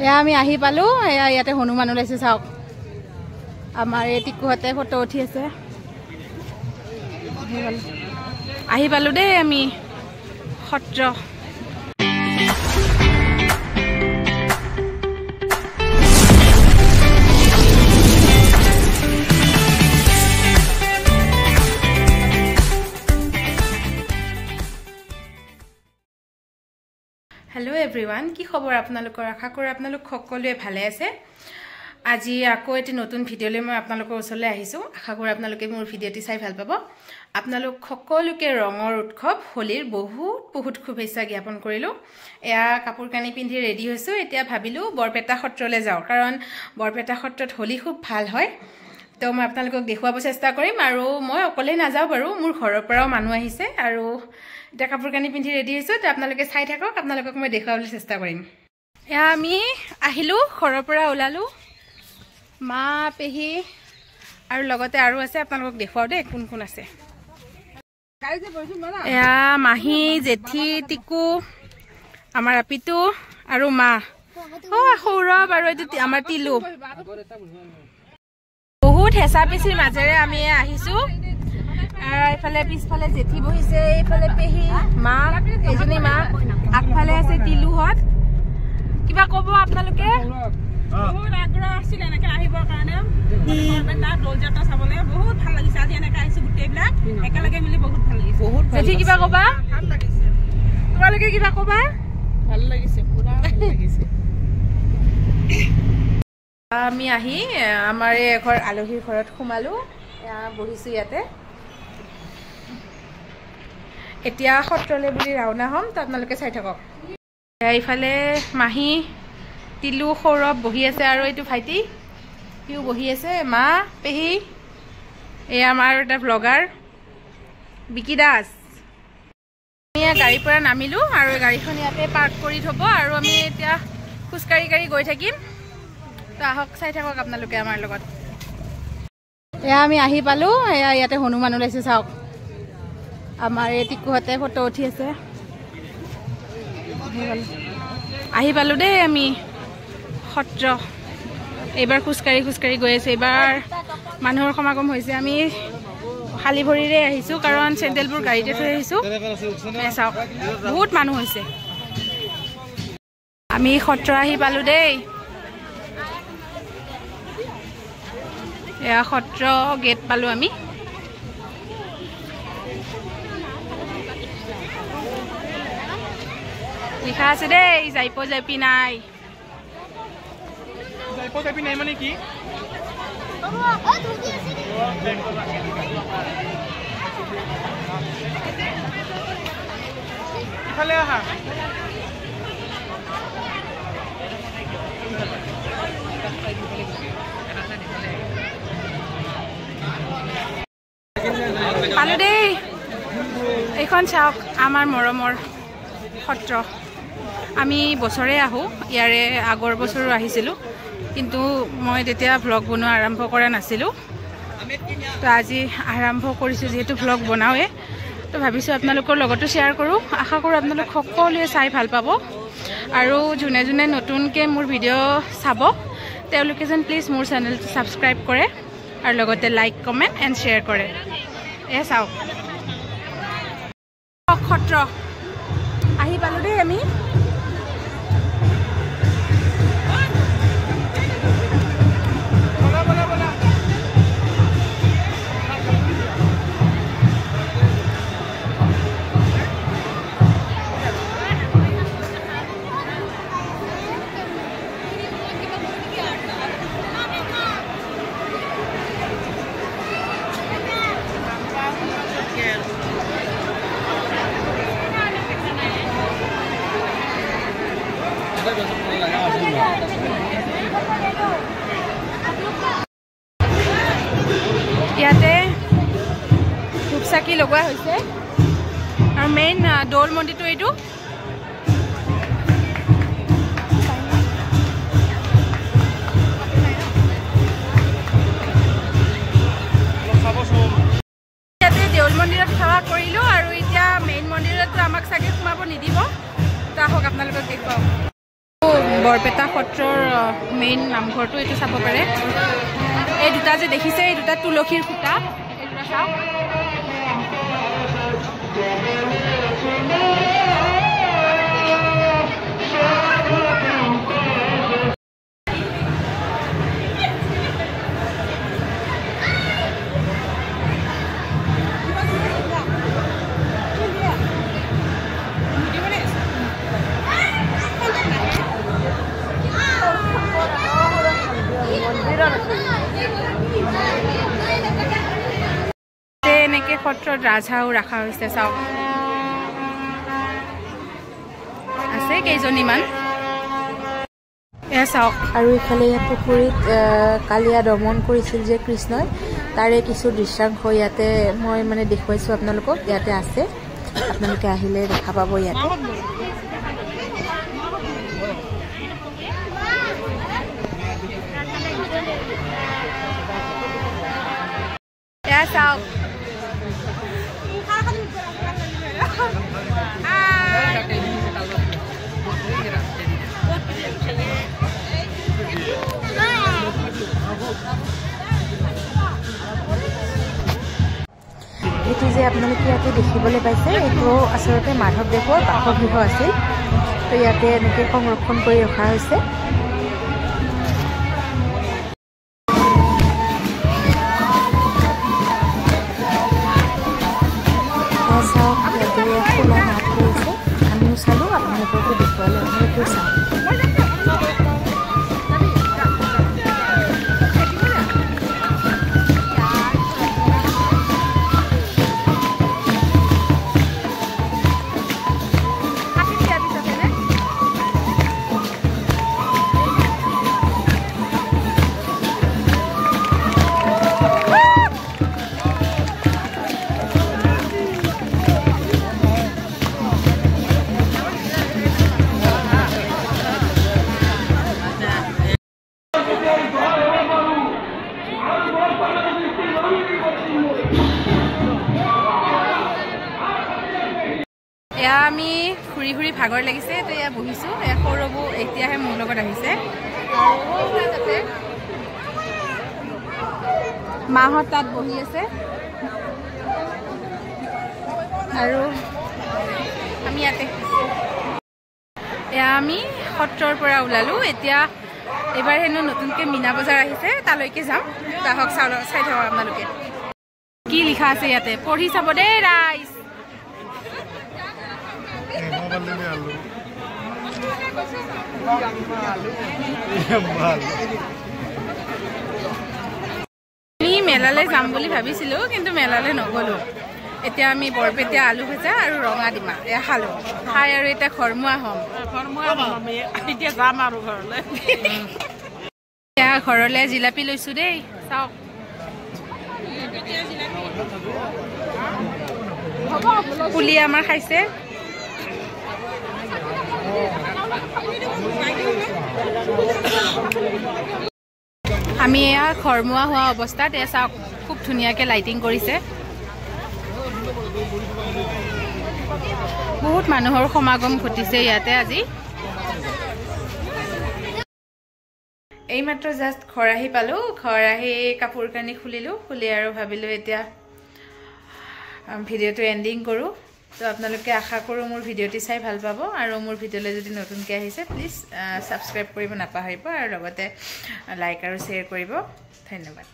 এয়া আমি আহি পালো। এয়া ইয়াতে হনুমান ওলাইছে চাওক। আমাৰ এই টিকুহঁতে ফটো উঠি আছে। আহি পালো দেই আমি সত্ৰ। হেল্ল' এভৰিৱান, কি খবৰ আপোনালোকৰ? আশা কৰোঁ আপোনালোক সকলোৱে ভালে আছে। আজি আকৌ এটি নতুন ভিডিঅ'লৈ মই আপোনালোকৰ ওচৰলৈ আহিছোঁ। আশা কৰোঁ আপোনালোকে মোৰ ভিডিঅ'টি চাই ভাল পাব। আপোনালোক সকলোকে ৰঙৰ উৎসৱ হোলীৰ বহুত বহুত শুভেচ্ছা জ্ঞাপন কৰিলোঁ। এয়া কাপোৰ কানি পিন্ধি ৰেডি হৈছোঁ। এতিয়া ভাবিলোঁ বৰপেটা সত্ৰলৈ যাওঁ, কাৰণ বৰপেটা সত্ৰত হোলী খুব ভাল হয়। তো মই আপোনালোকক দেখুৱাব চেষ্টা কৰিম। আৰু মই অকলেই নাযাওঁ বাৰু, মোৰ ঘৰৰ পৰাও মানুহ আহিছে। আৰু এতিয়া কাপোৰ কানি পিন্ধি ৰেডি হৈছোঁ, তো আপোনালোকে চাই থাকক, আপোনালোকক মই দেখুৱাবলৈ চেষ্টা কৰিম। এয়া আমি আহিলোঁ, ঘৰৰ পৰা ওলালোঁ, মা পেহী আৰু লগতে আৰু আছে, আপোনালোকক দেখুৱাওঁ দেই কোন কোন আছে। এয়া মাহী, জেঠী, টিকু, আমাৰ আপিটো আৰু মা, অ' সৌৰভ আৰু এইটো আমাৰ তিলু। বহুত হেঁচা পেচিৰ মাজেৰে আমি আহিছোঁ। এইফালে পিছফালে জেঠী বহিছে, এইফালে পেহী, মা, এইজনী মা, আগফালে আছে তিলুহঁত। কিবা ক'ব আপোনালোকে? বহুত আগ্ৰহ আছিল এনেকে আহিবৰ কাৰণে, দৌল যাত্ৰা চাবলৈ বহুত ভাল লাগিছে। আজি এনেকে আহিছো গোটেইবিলাক একেলগে মিলি, বহুত ভাল লাগিছে। জেঠী কিবা ক'বা? ভাল লাগিছে। তোমালোকে কিবা ক'বা? ভাল লাগিছে, পুৰা ভাল লাগিছে। আমি আহি আমাৰ এই এঘৰ আলহীৰ ঘৰত সোমালো, বহিছো ইয়াতে। এতিয়া সত্ৰলৈ বুলি ৰাওনা হ'ম, তো আপোনালোকে চাই থাকক। এইফালে মাহী, তিলু, সৌৰভ বহি আছে আৰু এইটো ভাইটি সিও বহি আছে, মা, পেহী, এই আমাৰ এটা ভ্লগাৰ বিকি দাস। আমি গাড়ীৰ পৰা নামিলো আৰু গাড়ীখন ইয়াতে পাৰ্ক কৰি থ'ব আৰু আমি এতিয়া খোজকাঢ়ি কাঢ়ি গৈ থাকিম। তো আহক, চাই থাকক আপোনালোকে আমাৰ লগত। এয়া আমি আহি পালো। এয়া ইয়াতে হনুমান ওলাইছে চাওক। আমাৰ এই টিকুহঁতে ফটো উঠি আছে। আহি পালো দেই আমি সত্ৰ। এইবাৰ খোজকাঢ়ি খোজকাঢ়ি গৈ আছো। এইবাৰ মানুহৰ সমাগম হৈছে। আমি খালী ভৰিৰে আহিছোঁ, কাৰণ চেণ্ডেলবোৰ গাড়ীতে থৈ আহিছোঁ। চাওক বহুত মানুহ হৈছে। আমি সত্ৰ আহি পালো দেই। এয়া সত্ৰ গেট পালো আমি। লিখা আছে দেই, যাইপ জাপি নাই। মানে কি পালো দেই। এইখন চাওক আমাৰ মৰমৰ সত্ৰ। আমি বছৰে আহোঁ, ইয়াৰে আগৰ বছৰো আহিছিলোঁ, কিন্তু মই তেতিয়া ভ্লগ বনোৱা আৰম্ভ কৰা নাছিলোঁ। তো আজি আৰম্ভ কৰিছোঁ, যিহেতু ভ্লগ বনাওঁৱে, তো ভাবিছোঁ আপোনালোকৰ লগতো শ্বেয়াৰ কৰোঁ। আশা কৰোঁ আপোনালোক সকলোৱে চাই ভাল পাব। আৰু যোনে যোনে নতুনকৈ মোৰ ভিডিঅ' চাব, তেওঁলোকে যেন প্লিজ মোৰ চেনেলটো ছাবস্ক্ৰাইব কৰে আৰু লগতে লাইক, কমেণ্ট এণ্ড শ্বেয়াৰ কৰে। এয়া চাওক সত্ৰ আহি পালোঁ দেই আমি। ইয়াতে ধূপ চাকি লগোৱা হৈছে আৰু মেইন দৌল মন্দিৰটো এইটো। ইয়াতে দেউল মন্দিৰত সেৱা কৰিলোঁ আৰু এতিয়া মেইন মন্দিৰতো আমাক চাগে সোমাব নিদিব। তো আহক আপোনালোকক দেখুৱাওঁ। বৰপেটা সত্ৰৰ মেইন নামঘৰটো, এইটো চাব পাৰে। এই দুটা যে দেখিছে, এই দুটা তুলসীৰ খুঁটা, এই দুটা চাওক। এনেকে সত্ৰত ৰাজহাঁহো ৰখা হৈছে, চাওক আছে কেইজনীমান। এয়া চাওক। আৰু ইফালে পুখুৰীত কালিয়া দমন কৰিছিল যে কৃষ্ণই, তাৰে কিছু দৃশ্যাংশ ইয়াতে মই মানে দেখুৱাইছোঁ আপোনালোকক। ইয়াতে আছে, আপোনালোকে আহিলে দেখা পাব ইয়াতে। এয়া চাওক। এইটো যে আপোনালোকে ইয়াতে দেখিবলৈ পাইছে, এইটো আচলতে মাধৱদেৱৰ বাসগৃহ আছিল। তো ইয়াতে এনেকৈ সংৰক্ষণ কৰি ৰখা হৈছে। চাওক, ইয়াতে খোলা নাট কৰিছে, আমিও চালোঁ, আপোনালোককো দেখুৱালোঁ, আপোনালোকেও চাওক। এয়া আমি ঘূৰি ঘূৰি ভাগৰ লাগিছে, তো এয়া বহিছোঁ। এয়া সৌৰভো এতিয়াহে মোৰ লগত আহিছে। আৰু তাতে মাহঁত তাত বহি আছে আৰু আমি ইয়াতে। এয়া আমি সত্ৰৰ পৰা ওলালোঁ। এতিয়া এইবাৰ হেনো নতুনকৈ মীনা বজাৰ আহিছে, তালৈকে যাম। আহক চাই থাকক আপোনালোকে কি লিখা আছে ইয়াতে, পঢ়ি চাব দেই ৰাইজ। আমি মেলালৈ যাম বুলি ভাবিছিলোঁ, কিন্তু মেলালৈ নগ'লোঁ। এতিয়া আমি বৰপেটীয়া আলু ভজা আৰু ৰঙা ডিমা এয়া খালোঁ, খাই আৰু এতিয়া ঘৰমুৱা হ'ম। এতিয়া যাম আৰু ঘৰলৈ। এয়া ঘৰলৈ জিলাপি লৈছোঁ দেই, চাওক। পুলি আমাৰ খাইছে। আমি এয়া ঘৰমুৱা হোৱা অৱস্থাত এয়া চাওক, খুব ধুনীয়াকৈ লাইটিং কৰিছে। বহুত মানুহৰ সমাগম ঘটিছে ইয়াতে আজি। এইমাত্ৰ জাষ্ট ঘৰ আহি পালোঁ। ঘৰ আহি কাপোৰ কানি খুলিলোঁ, খুলি আৰু ভাবিলোঁ এতিয়া ভিডিঅ'টো এণ্ডিং কৰোঁ। তো আপোনালোকে আশা কৰোঁ মোৰ ভিডিঅ'টি চাই ভাল পাব, আৰু মোৰ ভিডিঅ'লৈ যদি নতুনকৈ আহিছে প্লিজ ছাবস্ক্ৰাইব কৰিব নাপাহৰিব, আৰু লগতে লাইক আৰু শ্বেয়াৰ কৰিব। ধন্যবাদ।